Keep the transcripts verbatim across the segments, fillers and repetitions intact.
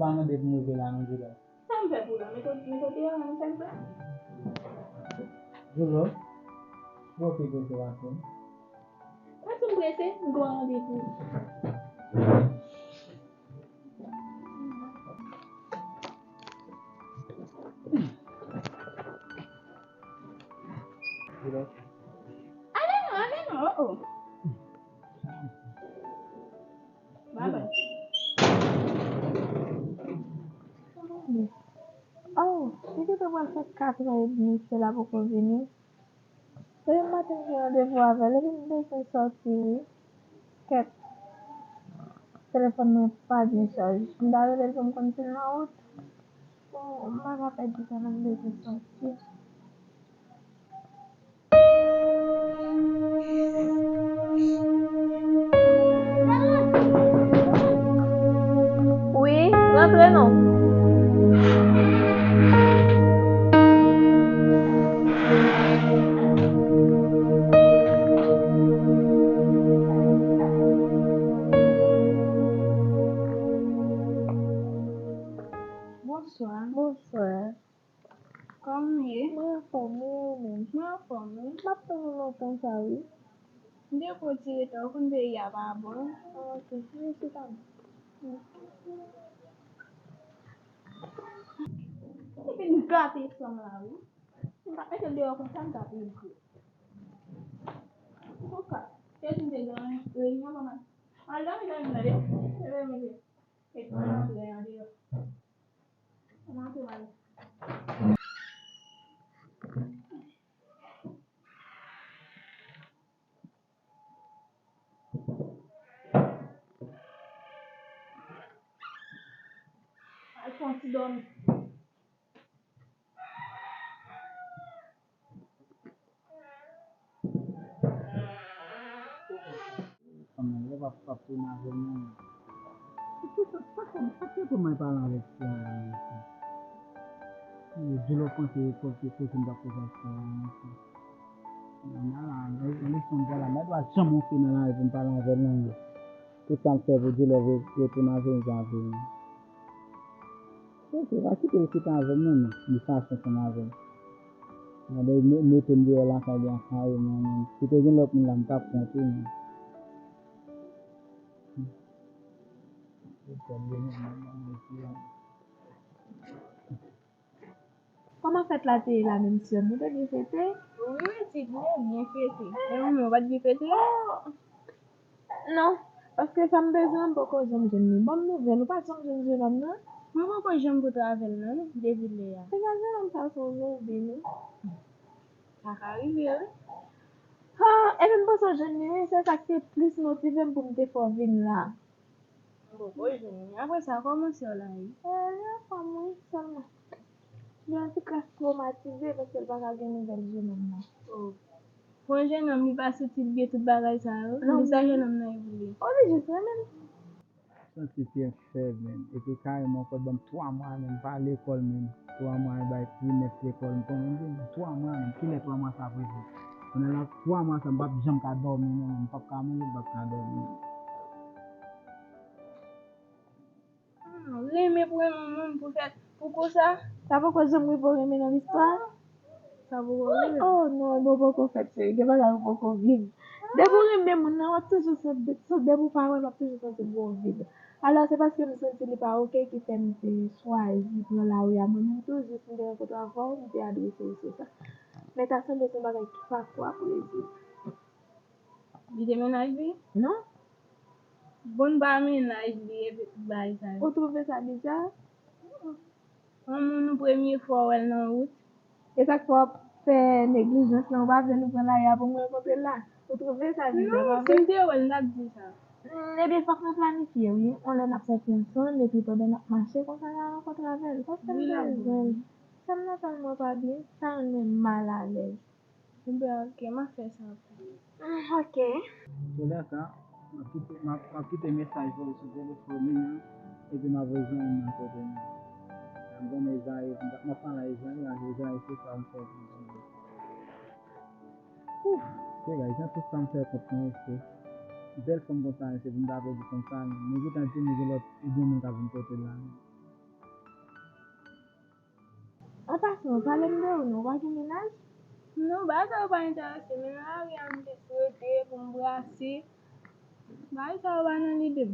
Pa mande pou m rive la non, Julo. Sa m fè pou la? Met w, met w deyò menm, sa m fè? Julo, twope prese w ap fè. Mwen si m prese, m gen yon randevou. Ale non, ale non, oh, oh. Bye bye. Oh, li gentan pral fè katrè edmi, sè la poko vini. Depi maten m gen randevou avè l, epi m bezwen sòti, wi. Kèt, telefòn mwen pa byen chaje. M ta rele l pou m konn si l nan wout. Oh, m pa ka pèdi tan nan, m bezwen sòti. Wi, rantre non. Bonswa. Bonswa. Kòman w ye? Mwen anfòm, wi, e ou menm? Mwen anfòm, wi. M ap tann ou lontan sa, wi. M te pran ti reta, ou konn peyi a pa bon. Ah, ok. Vin chita non. Ou vin gate fanm la, wi. M pa mete l deyò konsa, m ta peye l gwo. Poukwa? Se di m te gen reyinyon, mama. Al dòmi, dòmi, tande. Se vre, mete. E pou mwen antre an deyò. Mwen antre, mwen ale. Al fè yon ti dòmi. Fanm nan, lè w ap, ap tounen avè l, non. Sa k fè, sa k fè pou mwen pale avèk fi a la, mesye? Di l w panse kote, kote m t ap poze aksyon an, mesye. Nan la, nan leson m pran la, m pa dwe janm yon fi nan lari pou m pale avè l, non. Tout sa m fè pou di l w retounen avè l, sa vre, non. Ok, pa kite l chita avè m non, men li fache ansanm avè m. Gade, me- mete m deyò lakay li a kareman, men si te gen lòt moun la, m t ap pran tou, men. Kòman fèt la te ye la menm sè m? Ou te byen fete? Wi, wi, ti, byen, byen fete. E ou menm, ou pa t byen fete? Oh! Non, paske sa m bezwen an, m poko janm jwenn li. Ban m nouvèl, ou pa t janm jwenn jenòm nan? Mwen poko janm koute avè l non, depi lè a. Piga jenòm sa se yon zobi wi. Sa ka rive wi. Ah, epi m panse w jwenn li wi, se sa k te plis motive m pou m te fè w vin la. M poko jwenn li. Apre sa, kòman sè w la ye? Eh, li anfòm wi, sèlman. Li yon ti kras twomatize paske l pa ka gen nouvèl jenòm nan. Oh. Bon, jenòm, li pa sou ti byen tout bagay sa yo. Non, men sa jenòm nan ye pou li. Oh, li jis renmen l. Santi pye m fèb, menn. Epi kareman, ankò ban m twa mwa, menn, m pa lekòl, menn. Twa mwa, e bay trimès lekòl, m konnen, menn, twa mwa, menn. Kilè twa mwa sa ap rive? Kounye a la, twa mwa sa, m p ap janm ka dòmi, non, menn. M p ap ka manje, m p ap ka dòmi. Ah, renmen pou renmen moun pou fè pou konsa. Sa poko janm rive w renmen nan listwa? Sa poko rive. Oh non, bon, poko fèt cheri. Gen bagay ou poko viv. Depi w renmen moun nan, w ap toujou santi, depi w pa wè l, w ap toujou santi gwo vid. Alò, se paske m santi li pa oke ki fè m te chwazi pran lari a mwen menm tou, jis m te rankontre avè w, m te adrese w sou sa. Men ta sanble se yon bagay ki pa ko ap rezoud. Li te mennaj li? Non. Bon, pa mennaj li epi tout bagay sa yo. Ou twouve sa biza? Yon moun ou premye fwa w wè l nan wout. E sa k fè w ap fè neglijans lan, ou pa vle nou pran lari a pou m rankontre l la? Ou twouve sa biza, pa vre? Non, si m te wè l, m t ap di sa. Hmm, ebyen, fòk nou planifye, wi. Yon lè n ap sòti ansanm, epi pandan n ap mache, konsa n a rankontre avè l. Paske m bezwen l. Sè m nan tèlman pa byen, sa rann mwen malalèz. Ebyen, ok, m ap fè sa pou ou. Mm, ok. Antouka, m ap kite, m ap, m ap kite mesaj pou ou sou telefòn ou an, epi m ap rejoine ou nan kote m. M konnen Ezayi, m ap pale a Ezayi, la, Ezayi, se sa m fè pou ou. Ouf, se gay, jan tout sa m fè kont mwen, se bèl fanm konsa, se pou m ta pèdi fanm sa, men gentan di m gen lòt, gen moun k ap vin kote l la. An pasan, pale m de ou non, ou pa gen mennaj? Non, bagay sa yo pa enterese m, men nan lari a m te sou rete pou m brase. Bagay sa yo pa nan lide m.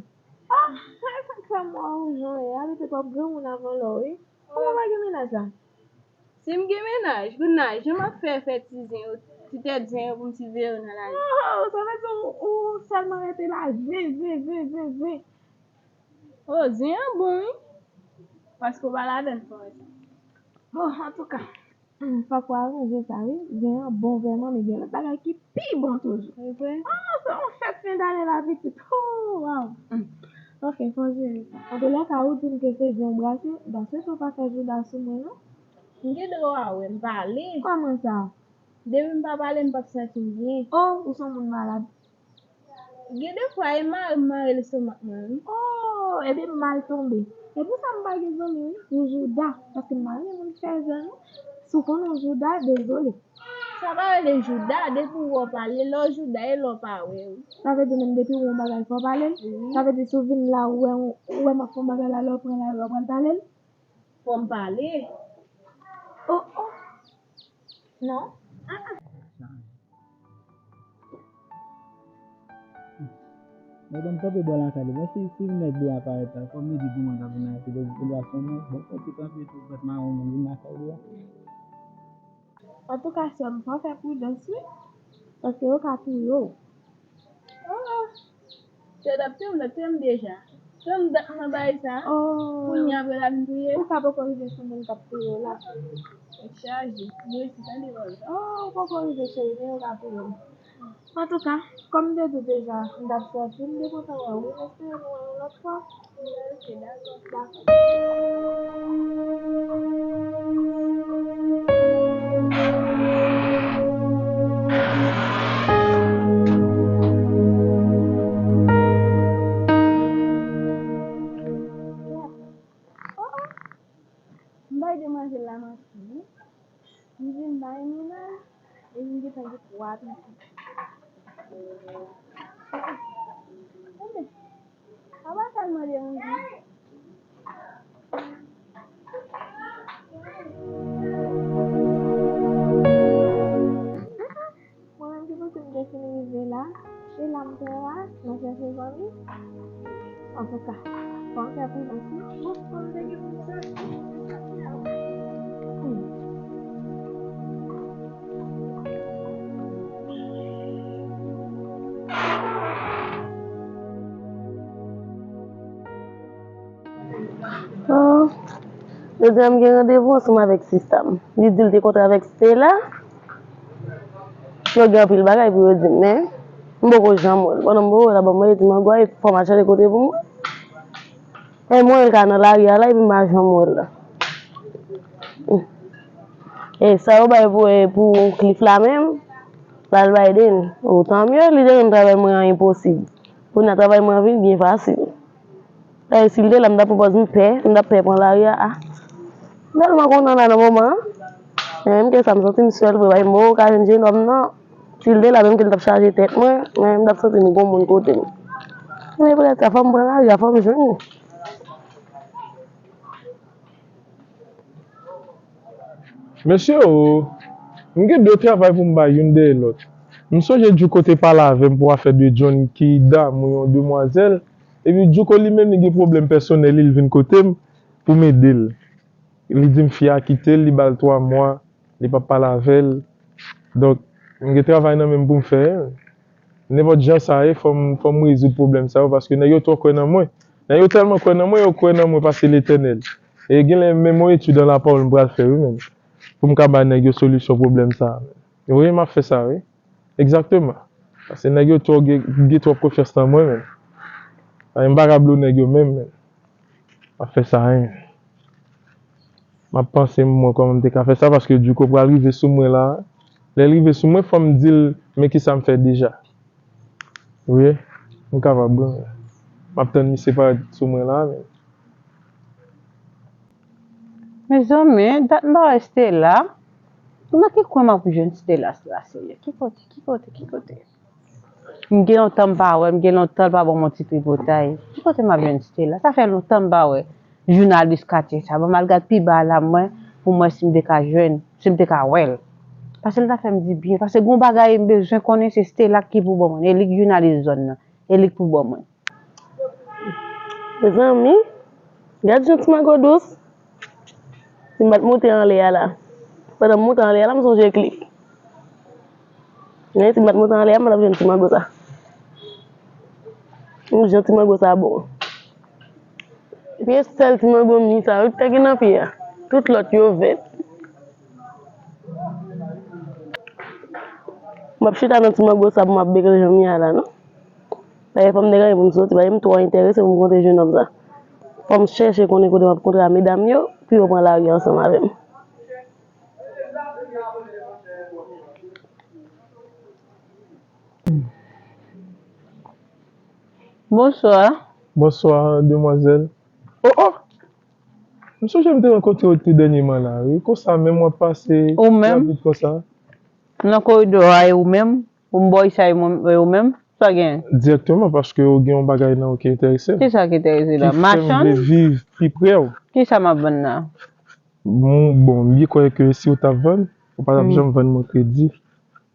Ah, sa k fè m wè w jan w ye a, li te twòp granmoun avan lè w, wi. Kòman w pa gen mennaj la? Si m gen mennaj, kounye a, jan m ap fè fè ti zen yo, ti tèt zen yo pou m siveye yo nan lari? Oh, sa vle di ou, ou sèlman rete la, zen, zen, zen, zen, zen. Oh, zen an bon, wi. Paske w pa ladann, frè. Bon, antouka, hmm, fòk w aranje sa, wi. Zen an bon vrèman, men gen lòt bagay ki pi bon toujou. Se vre? Ah, se yon fèt fen dane la, pitit. Oh, waw. Hmm. Ok, fò jere sa. Antoulèka, ou di m ke se zen w brase, dapre sa w pa fè jouda sou mwen, non? M gen dwa wè m pale. Kòman sa? Depi m pa pale, m p ap santi m byen. Oh, ou se yon moun malad. Gen de fwa, e mare m mare lestomak mwen, wi. Oh, epi m mal tonbe. Se pou sa m pa gen zanmi, wi, pou jouda. Paske m pa renmen moun ki fè zen, non. Si w konnen w jouda, dezole. Sa pa rele jouda, depi w wè w pale, lè w jouda, e lè w pa wè, wi. Sa vle di menm depi w wè yon bagay, fò w pale l? Wi. Sa vle di si w vin la, ou wè, ou wè m ap fè yon bagay la, lè w pran la, w pral pale l? Fò m pale. Oh, oh. Non. Ah, ah. Madanm kanpe bò lakay li. Bon, si, si nèg li a parèt la, fò m di pou mwen ka vin achte de, de bwason, non? Bon, fò ti kanpe tou, fèt mawon, moun vin lakay li a. Antouka, sè m, fò w fè pridans, wi. Paske yo ka touye w. Oh, oh. Sè, t ap touye m, t ap touye m deja. Tann dat nan bagay sa. Oh. Kounye a apre l ap touye. Ou ka poko rive sou moun k ap touye w la. Tèt chaje. Mwen resi tande bagay sa. Oh, ou poko rive, cheri, men yo ka touye w. Antouka, kòm m te di w deja, m t ap sòti, m te kontan wè w wi, m espere nou wè yon lòt fwa. Ok, dakò. Dakò. Oh, oh. M bay demwazèl la manti wi. M di m pa renmen nan, epi m gentan gen twa pitit. Tande, apa sa l mande moun di? Mwen menm ki panse m te fin rive la, e la m pran la, nan chèche zanmi. Antouka, fò m fè pridans wi. Bon, fò m te gen moun sa. Hmm. Oh, jodi a m gen randevou ansanm avèk sista m. Li di l te kontre avèk Stella. Yo gen anpil bagay pou yo di m, men m poko janm wè l. Pandan m poko wè l, ap ban m manje, di m anmwey, fò m al chèche kote pou mwen. E m wè l ka nan lari a la, epi m pa janm wè l la. E sa yo bay pou, e, pou Cliff la menm, l al bay Deni. O, tan mye, li te rann travay mwen an enposib. Kounye a, travay mwen an vin byen fasil. Dayè, si l te la, m t ap pran pòz m pè, m t ap pè pran lari a. A, m tèlman kontan la nan moman an. Men menm ke sa, m santi m sèl vre, paske m poko ka jwenn jenòm nan. Si l te la, menm ke l t ap chaje tèt mwen, men m t ap santi m gon moun kote m. Men poutèt sa, fò m pran lari a, fò m jwenn li. Mesye o, m gen de travay pou m bay youn dèyè lòt. M sonje Djouko te pale avè m pou afè de John ki damou yon demwazèl, epi Djouko li menm li gen pwoblèm pèsonèl li, li vin kote m pou m ede l. Li di m fi a kite l, li ba l twa mwa, li p ap pale avè l. Donk, m gen travay nan men m pou m fè. Nenpòt jan sa ye, fò m, fò m rezoud pwoblèm sa yo, paske nèg yo twò kwè nan mwen. Nèg yo tèlman kwè nan mwen, yo kwè nan mwen pase Letènèl. E genlè menm yon etid an lapawòl m pral fè wi menm, pou m ka ba nèg yo solisyon pwoblèm sa a. Wi, m ap fè sa wi. Egzakteman. Paske nèg yo twò gen, gen twòp konfyans nan mwen menm. Ay, m pa ka blo nèg yo menm, menm. M ap fè sa, hein. M ap panse m mwen kòman m te ka fè sa, paske Djouko pral rive sou mwen la. Lè l rive sou mwen, fò m di l, men kisa m fè deja. Wi, m kapab, wi. M ap tann misye parèt sou mwen la, men. Mezanmi, dat m pa wè Stella. Nan ki kwen m ap jwenn Stella la, serye? Ki kote, ki kote, ki kote? M gen lontan m pa wè, m gen lontan l pa ban m yon ti tripotay. Ki kote m ap jwenn Stella? Sa fè lontan m pa wè jounalis katye sa. Ban m al gad pi ba la, m wè pou m wè si m te ka jwenn, si m te ka wè l. Paske l ta fè m di byen. Paske gon bagay m bezwen konnen, se Stella ki pou ban mwen. E li k jounalis zòn nan. E li k pou ban mwen. Mezanmi, gad jan ti mango dous. Si m pa t moute anlè a la. Pandan m moute anlè a la, m sonje Klik. Men si m pa t moute anlè a, m pa t ap jwenn ti mango sa. Jan ti mango sa bon. Epi e sèl ti mango mi sa wi ki te gen nan pye a. Tout lòt yo vèt. M ap chita nan ti mango sa pou m ap beke jan mi a la non. Dayè fò m te genyen pou m soti, paske m twò enterese pou m kontre jennonm sa. Fò m chèche konnen kote m ap kontre a medam yo, pou yo pran lari ansanm avè m. Bonswa. Bonswa, demwazèl. Oh, oh! M sonje m te rankontre w tou dènyèman la, wi. Konsa menm w ap pase rapid konsa. Ou menm? Nan koridò a, e ou menm? Ou m bò sa, e ou menm? Sa gen? Dirèkteman, paske w gen yon bagay nan ou ki enterese m. Kisa ki enterese la? Machann? Ki fè m vle viv pi prè w. Kisa m ap vann la? Bon, bon, m byen kwè ke si w t ap vann, ou pa t ap janm vann mwen kredi.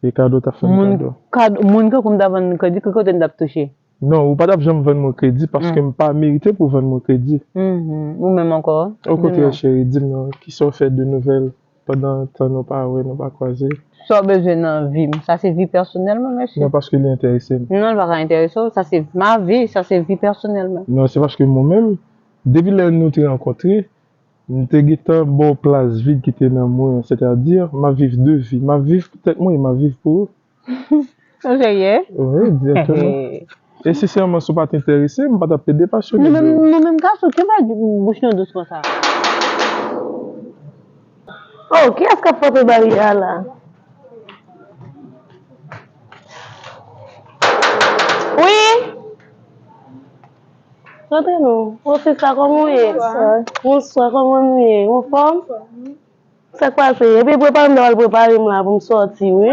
E kado w t ap fè m kado. Moun tankou m ta vann kredi, ki kote m t ap touche? Non, ou pa t ap janm vann mwen kredi paske m pa merite pou w vann mwen kredi. Ou menm ankò? Okontrè, cheri, di m non, kisa w fè de nouvèl pandan tan nou pa wè, nou pa kwaze? Sa w bezwen nan vi m? Sa se vi pèsonèl mwen, mesye. Non, paske li enterese m. Non, li pa ka enterese w. Sa se ma vi, sa se vi pèsonèl mwen. Non, se paske mwen menm, depi lè nou te rankontre, m te gentan ba w plas vid ki te nan mwen, sètadi, m ap viv de vi. M ap viv pou tèt mwen e m ap viv pou ou. Ou serye? Wi, dirèkteman. E sensèman, si w pa t enterese, m pa t ap pede pasyone de ou. Nou menm gason, ki bay bouch nou dous konsa? Oh, kiyès k ap frape baryè a la? Wi! Rantre non. Bonswa, kòman w ye? Bonswa, kòman nou ye? Ou anfòm? Sa k pase? Epi prepare m, m ta pral prepare m la pou m sòti, wi.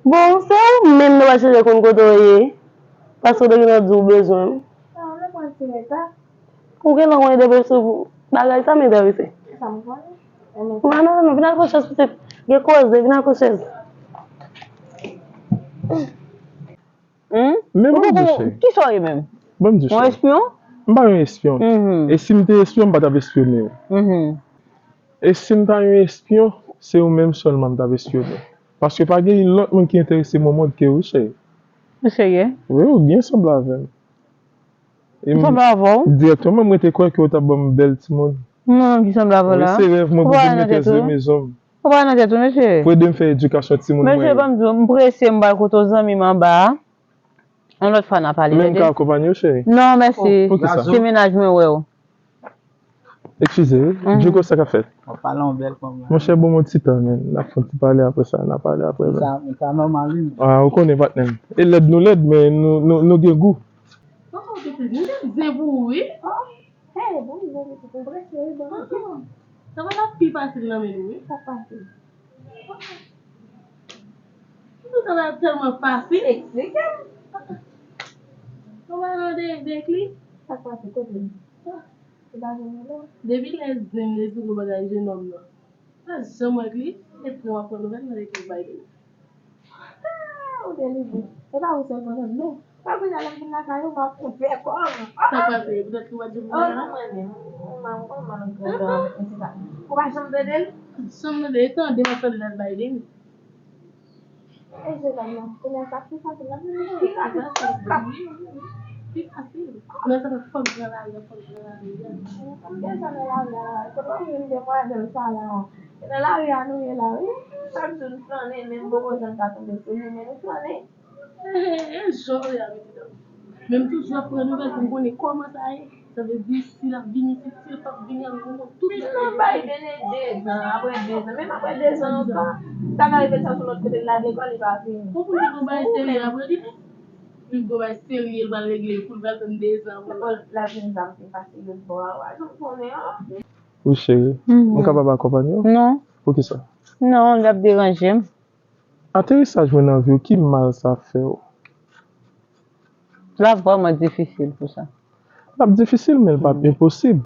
Bon, se ou menm nan pa chèche konn kote w ye. Paske w te gentan di w bezwen m. Ou gen lè w gen de sou bagay sa m enterese. Ou pa nan, non, vin al pran chèz pitit. Gen koze, vin al pran chèz. Hmm? Men ban m di w, cheri. Kisa w ye menm? Ban m di w, cheri. Yon espyon? M pa yon espyon. E si m te espyon, m pa t ap espyone w. E si m ta yon espyon, se ou menm sèlman m t ap espyone. Paske pa gen lòt moun ki enterese m o mond ke ou, cheri. Ou serye? Wi, ou byen sanble avè m. M sanble avè w? Dirèkteman, mwen te kwè ke w t ap ban m bèl timoun. Non, ki sanble avè w la? Wi, se rèv mwen pou vin mètrès de mezon m. Ou pa nan tèt ou, mesye. Pou ede m fè edikasyon timoun mwen yo. Mesye, ban m di w, m prese, m pral kote w zanmi m anba a. Yon lòt fwa n a pale, tande. Men m ka akonpanye w, cheri? Non, mèsi. Poukisa? Se mennaj mwen wè w. Eskize, wi. Djouko, sa k ap fèt? W ap pale yon bèl fanm la. Monchè, ban m yon ti tan, men. N ap fè yon ti pale apre sa, n a pale apre, men. Sa, sa nòmal, wi. Ah, ou konnen, patnè m. E lèd nou lèd, men nou, nou, nou gen gou. Kòman w te fè? M te zen pou ou, wi. Hey, bon, bon, bon, bon, bon, bon, bon. Sa va la pi fasil nan men nou, wi. Sa fasil. Pou sa va tèlman fasil. Eksplike m. Ou pa nan de, de kli? Sa fasil, kote m? Ou pa gen melo? Depi lè zen m te di w bagay jenòm nan. Pa janm wè kli, e pran w ap pran nouvèl nan de kli bay de. Ah, ou delivre. E pa ou sèlman non, non. Pa kounye a lè m vin lakay ou, m ap fè kò m. Sa k pase? Poutèt ki w pa di m bagay la? Oh, non, mwen menm. Mwen, mwen, mwen, mwen, mwen, se sa. Ou pa janm tande l? Janm tande, e tande m ap tande l ap bay de. E je la, non. Kounye a sa pi fasil la, pi fasil. Pi fasil. Men sa fè fòk pran lari a, fòk pran lari a. M bezwen nan lari a la. Se pa menm demwazèl sa la. Se nan lari a nou ye la, wi. Chak jou n flannen, men m poko janm ka tonbe sou li, men nou flannen. E, e, e, jan w ye a, pitit an. Men m toujou ap pran nouvèl pou m konnen kòman sa ye. Sa vle di, si l ap vini isit, si l p ap vini, an nou konn tout bagay. Misye bay de, de zan, apre de zan, menm apre de zan ankò, sa ka rive l chache yon lòt kote l lage kò, li pa vini. Ou konn li gon bagay serye apre li? Li gon bagay serye, l pral regle, pou l pral tann de zan pou l. L ap vin zam pi fasil lòt bò a, w a janm konnen an. Wi, cheri. M kapab akonpanye w? Non. Poukisa? Non, l ap deranje m. Aterisaj mwen nan vi w, ki mal sa fè w? L ap vrèman difisil pou sa. L ap difisil, men l p ap enposib.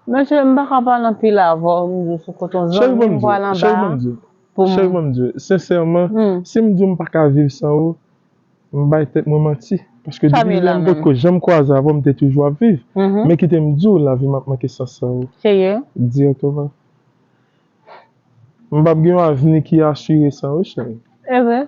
Mesye, m pa ka pale anpil avè w, m di w sou kote yon zanmi m pral anba a pou m. Cheri, ban m di w, sensèman, si m di w m pa ka viv san ou, m bay tèt mwen manti. Paske depi lè m potko janm kwaze avè w, m te toujou ap viv. Men kite m di w, lavi m ap manke sans san ou. Serye? Dirèkteman. M p ap gen yon avni ki asire san ou, cheri. E vre.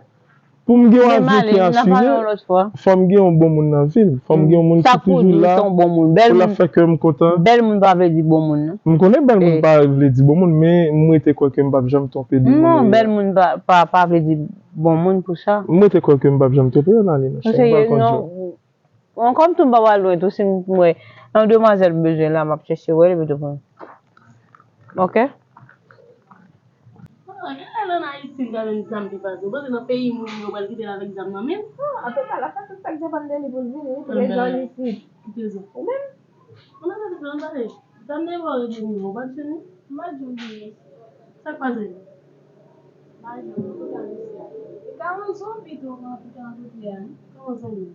Pou m gen yon avni ki asire, fò m gen yon bon moun nan vi m. Fò m gen yon moun ki toujou la pou l ap fè kè m kontan. Bèl moun pa vle di bon moun, non. M konnen bèl moun pa vle di bon moun, men m rete kwè ke m p ap janm twonpe de moun. Non, bèl moun pa, pa, pa vle di bon moun pou sa. M rete kwè ke m p ap janm twonpe yo, Nani, non, cheri, m pral konn jwe. Bon, kòm tou m pa pral lwen tou, si m wè yon demwazèl bezwen la, m ap chèche wè l epi tou pran. Ok? Ah, gen lè ann Ayiti, m ka jwenn zam ki pase. Ou panse nan peyi moun yo pral kite l avèk zam nan men l? Ah, antouka, l ap fè tout sa k depann de li pou l vini, wi, prezan l isit. Ki prezan? Ou menm? Ou nan tèt ou, ann pale. Zam nan e pa w ki vini, ou pa t jwenn li? M pa t jwenn li, mesye. Sa k pase? M pa jwenn li, ou ta mesye. E ka yon zonbi tou, ou pran tout an tout lè a, wi. Kòman zonbi?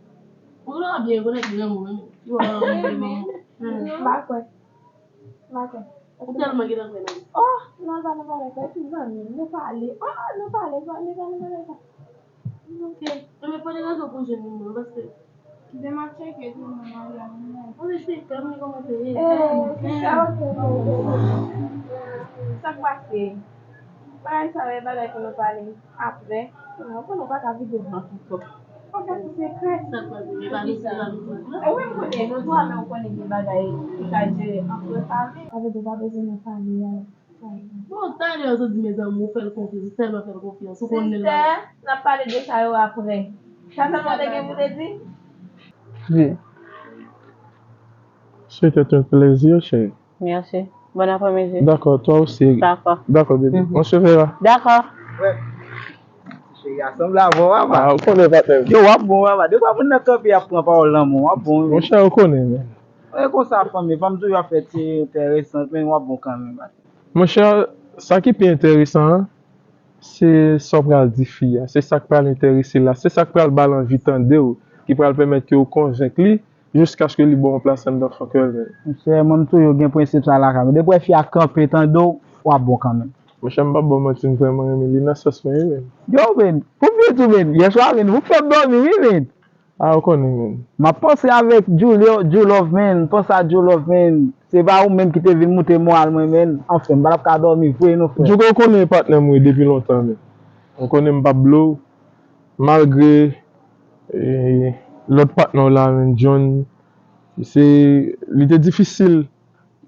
Ou la byen, konnen ki renmen ou, men. Ou pa renmen ou. M pa kwè. M pa kwè. Ou tèlman gentan kwè nan li. Oh, non, pa, non, pa, non, pa, ti zanmi, nou pale. Oh, nou pale, pale, pale, pale, pale. Ok. Enben, pa de rezon pou jwenn li, non, paske. Demen m ap tcheke tou, mwen, Maria, mwen. Ou te tcheke, mwen kòmanse. Eh, se sa, ok, ok, ok. Sa k pase? Bagay sa yo, e bagay pou nou pale apre. Ou konnen w pa ka vide vant ou twòp. Fò w gen ti sekrè. Sa k pase? E pa nou ki pa nou konn la. E wi, m konnen, nou twa, men w konnen gen bagay ki ka jere antre fanmi. Sa vle di w pa bezwen nan fanmi an. Bon, talè w sot di mezanmi, ou fè l konfyans, ou tèlman fè l konfyans, ou konnen l. Sistè, n ap pale de sa yo apre. Sa sèlman w te gen pou te di? Wi. C'était un plaisir, chérie. Merci. Bon après-midi. D'accord, toi aussi. D'accord. D'accord, bébé. Mhm. On se verra. D'accord. Cheri a sanble avè w, papa. Ah, ou konnen, patnè. Yo, w ap bon, papa. Defwa moun nan kanpe ap pran pawòl nan men w, w ap bon, wi. Monchè, ou konnen, men. E konsa, fanmi, fanm toujou ap fè ti enteresan, men w ap bon kanmenm, patnè. Monchè, sa ki pi enteresan an, se sa w pral di fi a. Se sa k pral enterese l la. Se sa k pral ba l anvi tande w, ki pral pèmèt ke w konvenk li, jiskaske li ba w yon plas anndan fon kè l menm. Monchè, mwen, m toujou gen prensip sa lakay mwen. Depi w wè fi a kanpe tande w, w ap bon kanmenm. Monchè, m p ap ba w manti, m vrèman renmen li nan sans mwen, wi, men. Yo, men, pou m di w tou, men, yèswa, men, ou fè m dòmi, wi, men. Ah, ou konnen, men. M ap panse avèk Julio, Julove, men. M panse a Julove, men. Se pa ou menm ki te vin moute moral mwen, men. Anfen, m pa t ap ka dòmi vre, non, frè. Djougo, ou konnen e patnè m wi depi lontan, men. Ou konnen m p ap blow. Malgre, eh, lòt patnè w la, men, John, se, li te difisil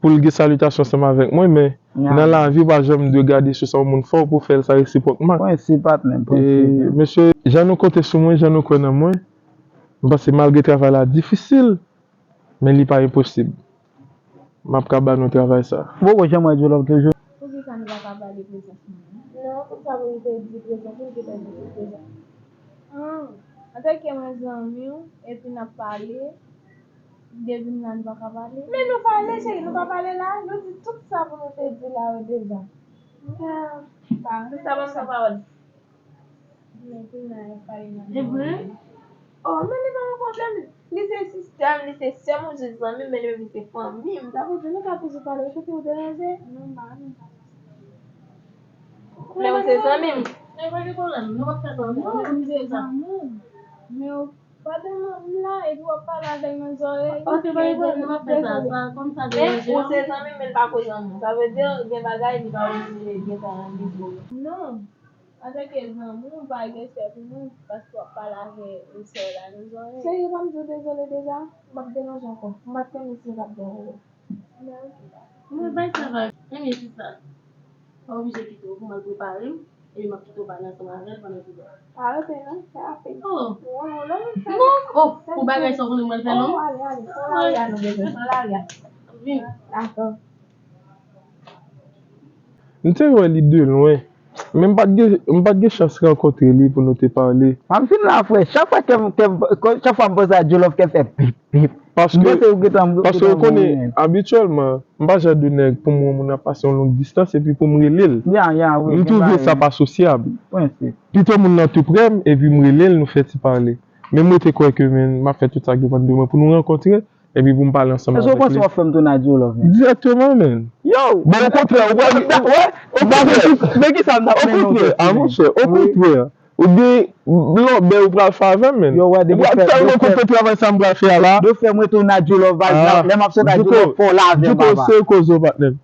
pou l gen salitasyon ansanm avèk mwen, men nan lavi, ou pa janm dwe gade sou sa yon moun fè w pou w fè l sa resipwòkman. Prensip, patnè, prensip. E, mesye, jan nou konte sou mwen, jan nou kwè nan mwen, m panse malgre travay la difisil, men li pa enposib. M ap ka ba nou travay sa. Bon, bon, jan mwen di w la toujou. Poukisa nou pa ka pale prezans mwen? Non, konsa pou nou te di prezans, nou te pèdi tout prezans. Ah, antanke mwen zanmi w, epi n ap pale, depi m la nou pa ka pale. Men nou pale, cheri, nou pa pale la, nou di tout sa pou nou te di la yo deja. Ah, pa, tout sa ban m sa pawòl. Men kounye a y ap pale nan. E vre? Oh, men li pa yon pwoblèm. Li se sistè m, li se sè m, ou jis zanmi m, men li menm li se fanmi m. Sa vle di nou ka toujou pale, ou kote ou deranje? Non, m pa renmen pale ansanm avè w. Men ou se zanmi m. Men pa gen pwoblèm, nou p ap fè sa ankò. Non, m se zanmi w. Men ou pa de m la, epi w ap pale avè m nan zòrèy. Ok, pa gen pwoblèm, nou p ap fè sa. Sa, kòm sa deranje w. Men ou se zanmi m, men l pa ko zanmi w. Sa vle di, gen bagay, li pa oblije gentan gen pwoblèm. Non. Antanke zanmi w, m pa gen sè pou mwen, paske w ap pale avè sè w la nan zòrèy. Cheri, ou pa m di w dezole deja? M p ap deranje w ankò. M pa t konnen si m t ap deranje w. Mwen bay travay. Ebyen, se sa. Pa oblije kite w pou m al prepare m, epi m ap kite w pale ansanm avè l pandan jounen an. Pa rete non, fè rapid. Oh. Non, non, non. Oh, pou bagay sa w konnen mwen fè long. Oh, ale, ale. San lari a nou bezwen, san lari a. Vin. Dakò. M te wè li de lwen, men m pa t gen, m pa t gen chans rankontre li pou nou te pale. M ap fin la, frè. Chak fwa ke m, ke m, chak fwa m panse a Djolòf, kè m fè pip, pip. Paske, paske ou konnen, abityèlman, m pa jan de nèg pou m wè yon moun ap pase yon long distans epi pou m rele l. M twouve sa pa sosyab. Pito moun nan tou prè m epi m rele l, nou fè ti pale. Men m rete kwè ke, men, m ap fè tout sa k depann de mwen pou nou rankontre. epi pou m pale ansanm avèk li. Èske w panse w ap fè m tounen a Djolove, men? Direkteman, men. Yo! Bon, okontrè, ou pral. Wè, okontrè. Men ki sa m t ap mennen w? Okontrè, a monchè, okontrè. Ou gen lòbèy ou pral fè avè m, men. Yo, wè, depi ou pral tèlman konprann travay sa m pral fè a la. Depi fè mwen tounen a Djolove, baz la, lè m ap sot a Djolove, fò w lave m, papa. Djouko, se yo koze w, patnè m.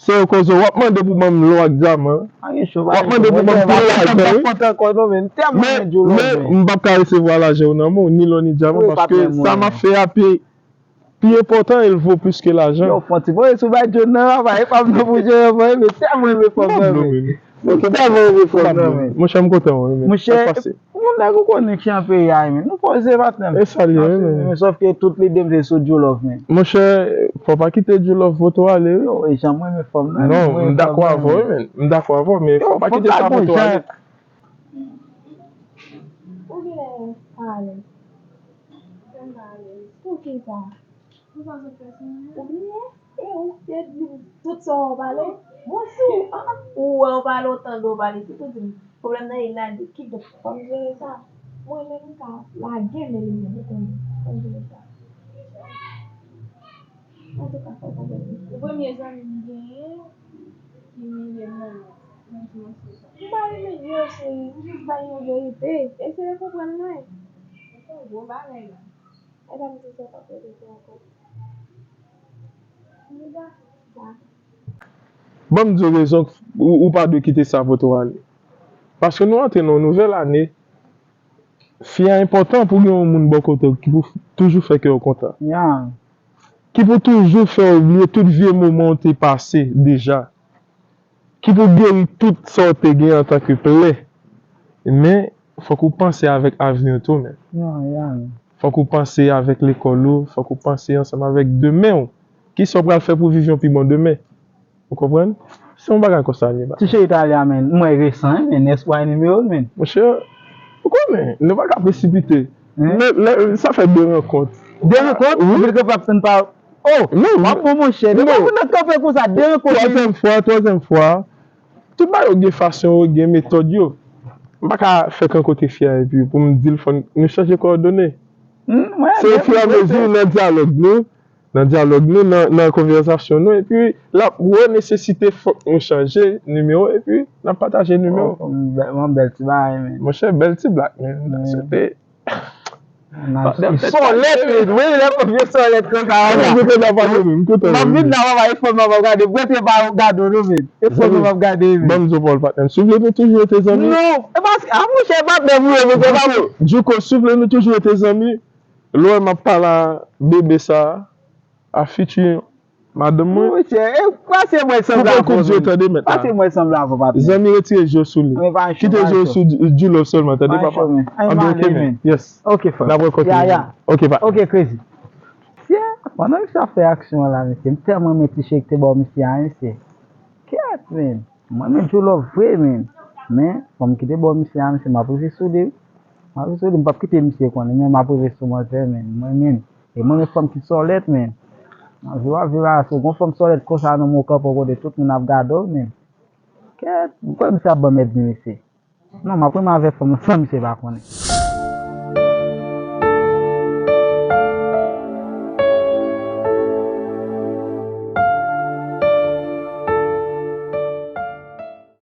Se yo koze w. W ap mande pou ban m lò ak dyaman. W ap mande pou ban m tout lajan wi. Men, men, m p ap ka resevwa lajan yo nan men w, ni lò ni dyaman, paske sa m ap fè a pi pi enpòtan e l vo plis ke lajan. Yo, fon ti voye sou bay John nan, papa, e pa m nan pou jere, men tèlman renmen fanm nan, men. Mwen tèlman renmen fanm nan, men. Monchè, m kontan, wi, men. Monchè, moun nèg ou konnen ki an peyi a, men. Nou poze, patnè m. E sa l ye, wi, men. Men sòf ke tout lide m se sou Djolove, men. Monchè, fò w pa kite Djolove vote w ale, wi. Yo, e jan mwen renmen fanm nan, non, m dakò avè w, wi, men. M dakò avè w, men fò w pa kite sa vote w ale. Ou genlè pa alèz. Kòm pa alèz. Poukisa? Ou bliye? E ou te di m tout sa w pale? Bon, si w, ah, ah, ou wè w pale, w tande w pale, se pou di m, pwoblèm nan e la, li kidnap. Fò m jere sa. Mwen menm, m ka lage men li menm, ou konnen. Fò m jere sa. Antouka, fò w konprann. Ou premye zanmi m genyen ki imilye m nan, nan dimansyon sa. M pa imilye w, cheri, m jis bay yon verite. Eseye konprann mwen. Se yon gwo bagay la. Medam di sa pa pote sa ankò. Ban m di w rezon k-, ou, ou pa dwe kite sa vote w ale. Paske nou antre nan yon nouvèl ane. Fi a enpòtan pou gen yon moun bò kote w ki pou toujou fè kè w kontan. Ki pou toujou fè w bliye tout vye moman w te pase deja. Ki pou geri tout sa w te gen antanke plè. Men, fòk ou panse avèk avni w tou, men. Fòk ou panse avèk lekòl ou, fòk ou panse ansanm avèk demen w. Kisa w pral fè pou viv yon pi bon demen? Ou konprann? Se yon bagay konsa l ye, baz. Ti cheri Talia, men, m wè resan, men, èske w bay nimewo l, men? Monchè, ou konnen, nou pa ka presipite. Men, lè, sa fè de rankont. De rankont? Wi. Epi l kanpe ap tann pa Oh, non, w ap bon, monchè. Depi moun nan kanpe konsa, de rankont. Twazyèm fwa, twazyèm fwa. Tout bagay yo gen fason yo, gen metòd yo. M pa ka fèk rankontre fi a epi pou m di l fò n, nou chanje kowòdone. Se ofiramezi nan dyalòg nou, nan dyalòg nou, nan, nan konvèsasyon nou, epi l ap wè nesesite fòk nou chanje nimewo, epi n ap pataje nimewo. Oh, m bè-, m bèl ti bagay, men. Monchè, bèl ti blak, men. Se te Sòlèt, men, wi, lè konfyans sòlèt konsa, papa. M ap vin la, papa, e fò m ap gade. Mwen te pa gade w, non, men. E fò m ap gade, men. Ban m di w pawòl, patnè m. Si w vle nou toujou rete zanmi. Non, e pa, a, monchè, patnè m, wi, men se pa vre. Djouko, si w vle nou toujou rete zanmi, lè w wè m ap pale a bebe sa, a fiti madanm mwen. Monchè, e pase mwen sanble avè w, men. Koupe kout je w tande, mèt la. Pase mwen sanble avè w, patnè. Zanmi, retire je w sou li. Kite je w sou Djoulo sèlman, tande, papa? Anben, ok, men. Yes. Ok, frè. N ap wè kote nou ye. Ok, pa. Ok, Crazy. Sye, pandan misye ap fè aksyon an la, mesye, m tèlman renmen ti cheri ki te ba w misye a, mesye. Kèt, men. Mwen, men Djoulo vre, men. Men, fò m kite ba w misye a, mesye, m ap rive sou li. M ap rive sou li, m p ap kite misye konnen, men m ap rive sou manzè, men. Mwen, men. E mwen, men fanm ki sòlèt, men. Nan vi w ap viv la, si w gon fanm sòlèt konsa nan men w kanpe w kote tout moun ap gade w, men. Kèt, m kwè misye ap ban m èdmi, mesye. Non, m ap renmen avèk fanm nan san misye pa konnen.